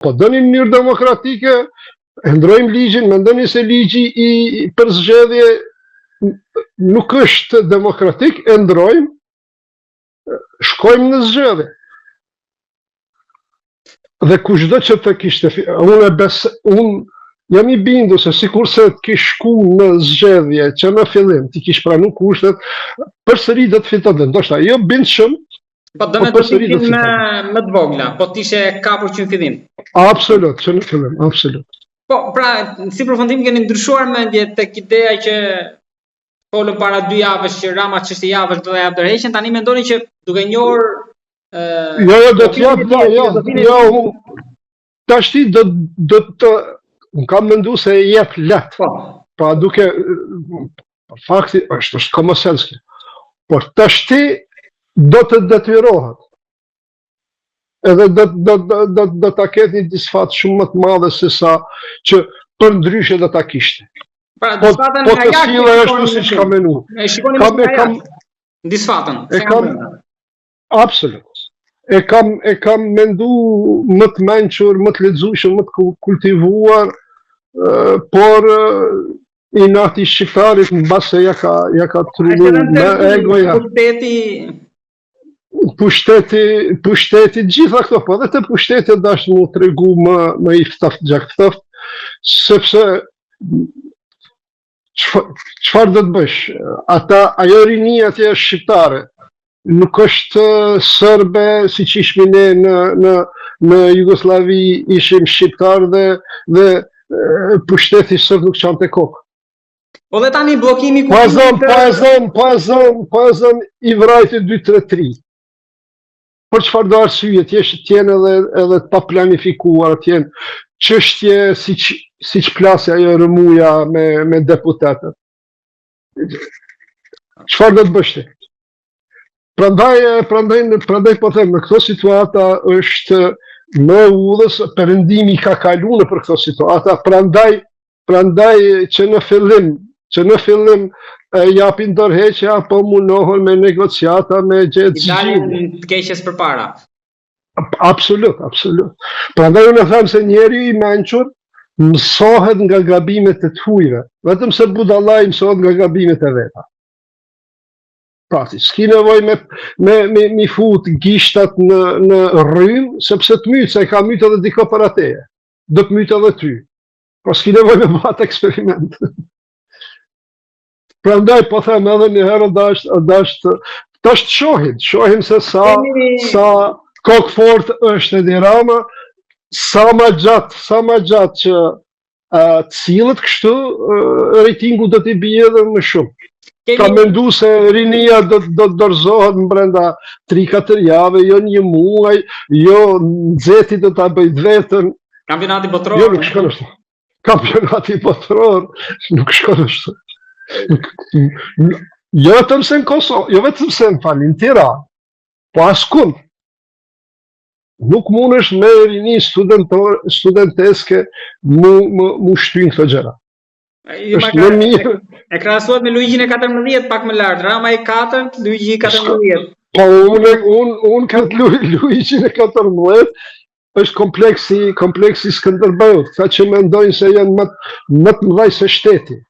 Po doni në mënyrë demokratike, e ndrojmë ligjin, mendoni se ligji i për zgjedhje nuk është demokratik, e ndrojmë, shkojmë në zgjedhje. Dhe kushdo që të kishte, unë e bes, unë jam i bindur se sikurse të kish shku në zgjedhje që në fillim, t'i kish pranu kushtet, përsëri do të fitonte, ndoshta jo bindshëm, Po do po të ishin më më të vogla, po të ishe kapur që në fillim. Absolut, që në fillim, absolut. Po, pra, si përfundim keni ndryshuar mendje tek ideja që folëm para dy javësh që Rama çështje javësh do të japë dorëheqjen, tani mendoni që duke njohur ë Jo, jo, do të jap, jo, jo, jo, tashti do do të unë kam mendu se e jep lehtë. Po. Pra duke fakti është është common sense. Por tashti do të detyrohet. Edhe do do do do, do ta ketë një disfatë shumë më të madhe se sa që përndryshe do ta kishte. Pra, po, disfatën po të sillej ashtu siç kam menu. E shikoni kam, e kam disfatën. E kam absolut. E kam e kam mendu më të mençur, më të lexueshëm, më të kultivuar, por inati i shqiptarit mbase ja ka ja ka trullu me egoja. Pushteti pushteti, pushteti, gjitha këto, po edhe te pushteti dashtë m'u tregu më, më i ftoftë, gjakftohtë, sepse çfarë do të bësh? Ata, ajo rini atje është shqiptare, nuk është serbe siç ishmi ne në, në, në Jugosllavi, ishim shqiptarë dhe, dhe pushteti serb nuk çante kokë. Po dhe tani bllokimi ku Po e zëm, po e zëm, po e zëm, po e zëm i vrajti 2-3 tri. Për çfarëdo arsye, të jesh të jenë edhe edhe të paplanifikuar, të jenë çështje siç siç plasi ajo rrëmuja me me deputetët. Çfarë do të bësh ti? Prandaj prandaj prandaj po them në këto situata është më e udhës perëndimi ka kalu nëpër këto situata, prandaj Prandaj që në fillim, që në fillim e japin dorëheqje apo mundohen me negociata me gjetë zgjidhje. I dalin të keqes përpara. Absolut, absolut. Prandaj unë them se njeriu i mençur mësohet nga gabimet e të hujve, vetëm se budallai mësohet nga gabimet e veta. Pra ti s'ki nevojë me me me mi fut gishtat në në rrymë sepse të myt se e ka myt edhe dikë para teje. Do të myt edhe ty. Po s'ki nevojë me ba atë eksperiment. Prandaj po them edhe një herë dasht dasht tash të shohim, shohim se sa sa kokëfort është Edi Rama, sa ma gjatë, sa ma gjatë që uh, të sillet kështu, uh, rejtingu do t'i bie edhe më shumë. Kemi... Ka mendu se rinia do do të dorëzohet në brenda 3-4 jave, jo një muaj, jo nxehti do ta bëjë të vetën. Kampionati botëror. Jo, nuk shkon ashtu. Kampionati botëror nuk shkon ashtu. Jo vetëm se në Kosovë, jo vetëm se në falin, në Tiranë, po askund. Nuk mundesh me rini studentor, studenteske mu, mu, mu shtyn këto gjëra. Është më mirë. E krahasuat me Luigjin e 14 pak më lart, Rama i 4, Luigji i 14. Po unë unë unë këtë Lu, Luigjin e 14 është kompleksi kompleksi Skënderbeut, këta që mendojnë se janë më më të mëdhaj se shteti.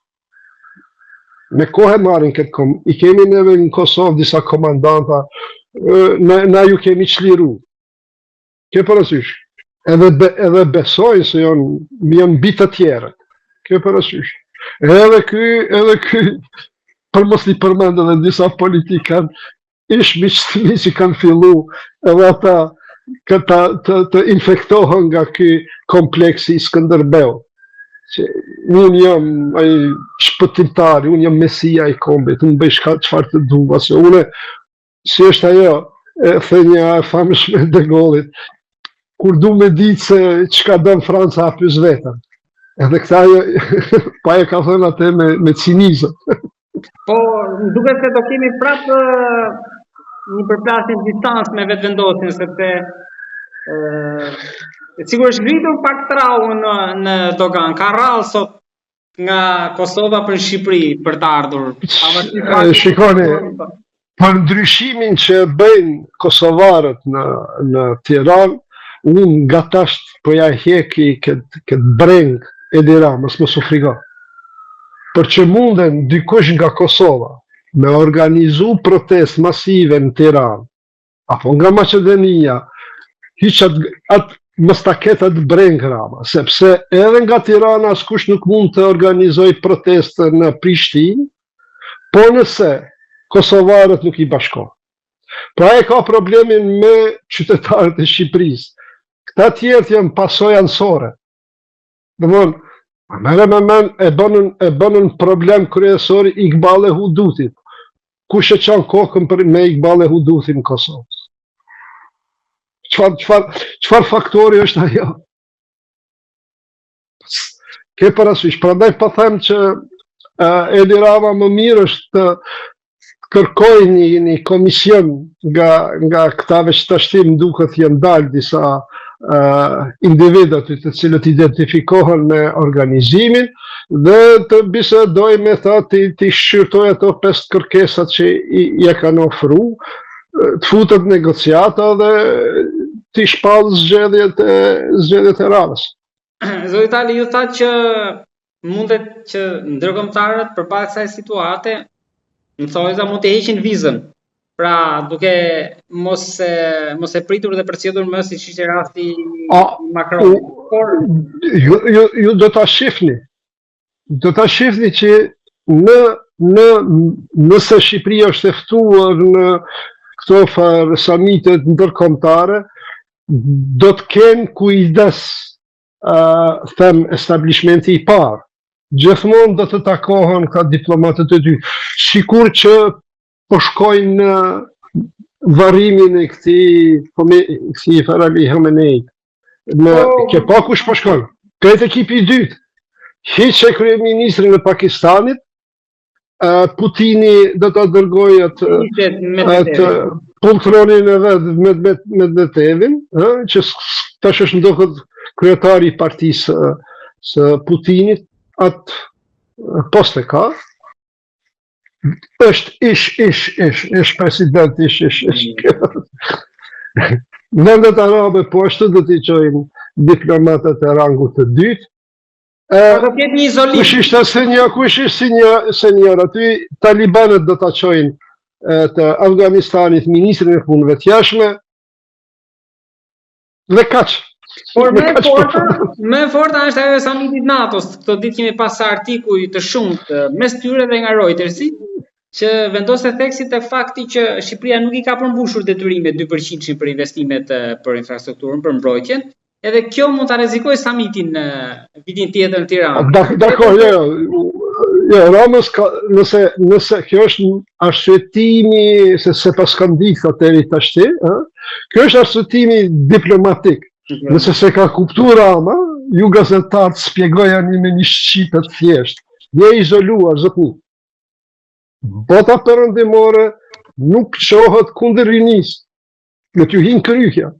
Me kohë marrin këtë kom, i kemi neve në Kosovë disa komandanta, na, na ju kemi çliru. Ke parasysh? Edhe be, edhe besojnë se janë janë mbi të tjerët. Ke parasysh? Edhe ky, edhe ky për mos t'i përmend edhe disa politikan ish miqtë mi që kanë fillu edhe ata këta të, të infektohen nga ky kompleksi i Skënderbeut. Që unë jam ai shpëtimtari, unë jam mesia i kombit, unë bëj shka çfarë të dua, se unë Si është ajo e thënia e famshme e De Gaullit, kur du me ditë se çka don Franca a pys veten. Edhe këta ajo, pa e ka thënë atë me, me cinizëm. Po, duket se do kemi prapë një përplasje në distancë me Vetëvendosjen, sepse ë sigur është ngritur pak trau në në doganë. Ka radhë sot nga Kosova për Shqipëri për të ardhur. Shikoni, për ndryshimin që bëjnë kosovarët në në Tiranë, unë nga tash po ja hjeki këtë kët brengë Edi Ramës, mos u frigo. Por që munden dikush nga Kosova me organizu protestë masive në Tiranë, apo nga Maqedonia, hiç atë at, mos ta ketë atë brengë Rama, sepse edhe nga Tirana askush nuk mund të organizojë protestë në Prishtinë, po nëse kosovarët nuk i bashkon. Pra e ka problemin me qytetarët e Shqipërisë. Këta tjerët janë pasojë anësore. Domthon, merre me men e bënën, e bënën problem kryesor Igballe Hudutit. Kush e çan kokën për me Igballe Hudutin në Kosovë? Çfarë çfarë çfarë faktori është ajo? Ke parasysh, prandaj po them që uh, Edi Rama më mirë është të kërkojë një, një komision nga, nga këta veç tashti më duket janë dalë disa uh, individë aty të cilët identifikohen me organizimin dhe të bisedojë me ta t'i, t'i shqyrtojë ato pesë kërkesat që i, i kanë ofru, të futet negociata dhe t'i shpallë zgjedhjet e, zgjedhjet e radhës. Zoti Tali, ju thatë që mundet që ndërkombëtarët përballë kësaj situate, në thonjëza mund të heqin vizën. Pra, duke mos e, mos e pritur dhe përcjellur më siç ishte rasti i Macron. Por ju, ju, ju do ta shihni. Do ta shihni që në në nëse Shqipëria është e ftuar në këto farë samitet ndërkombëtare, do të kenë kujdes, uh, them, establishmenti i parë. Gjithmonë do të takohen këta diplomatët e dytë. Sikur që po shkojnë në varrimin e këtij, po me, këtij farë Ali Hameneit. Në, po, ke pa kush po shkon? Krejt ekipi i dytë. Hiqe kryeministrin e Pakistanit, Putini do ta dërgojë atë atë poltronin e vet me me Medvedevin, ë, që tash është ndoshta kryetari i partisë së Putinit, atë post e ka. Është ish ish ish ish president ish ish ish. Mm. Vendet arabe po ashtu do t'i çojnë diplomatët e rangut të dytë, Po do ketë një izolim. Kush ishte senior, kush ishte senior, senior aty talibanët do ta çojnë të Afganistanit ministrin e punëve të jashtme. Dhe kaq. Por më e forta, më e forta është ajo e samitit NATO-s. Këto ditë kemi pas artikuj të shumtë mes tyre dhe nga Reutersi, që vendoste theksin te fakti që Shqipëria nuk i ka përmbushur detyrimet 2% për investimet për infrastrukturën, për mbrojtjen, Edhe kjo mund ta rrezikojë samitin në vitin tjetër në Tiranë. Dakor, jo, jo. Jo, Ramës ka, nëse, nëse kjo është arsyetimi, se s'e paskam ditë deri tashti, ë? Kjo është arsyetimi diplomatik. Mhm. Nëse s'e ka kuptu Rama, ju gazetarët shpjegojani me një shqipe të thjeshtë. Je izoluar, zotni. Bota perëndimore nuk çohet kundër rinisë. Le t'ju hinë kryqja.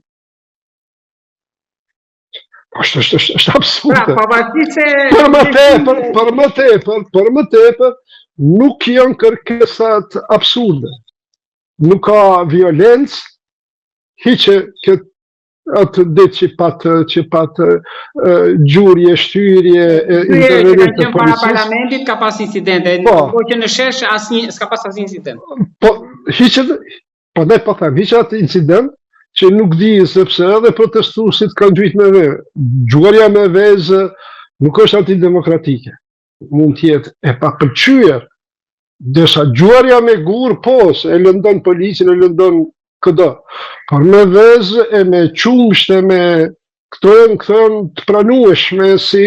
Është është është është absurde. Pra, pavarësisht se për më tepër, për më tepër, për më tepër nuk janë kërkesat absurde. Nuk ka violencë, hiqe këtë atë ditë që pat që pat gjurje, shtyrje, intervenim të policisë. Para parlamentit ka pas incidente, po, po që në shesh asnjë s'ka pas asnjë incident. Po hiqe Po ne po them, hiqe atë incident që nuk di sepse edhe protestuesit kanë gjujt me vezë. Gjuarja me vezë nuk është antidemokratike. Mund të jetë e papëlqyer. Ndërsa gjuarja me gur, po, se e lëndon policin, e lëndon këdo. Por me vezë e me qumësht e me këto janë këto janë të pranueshme si.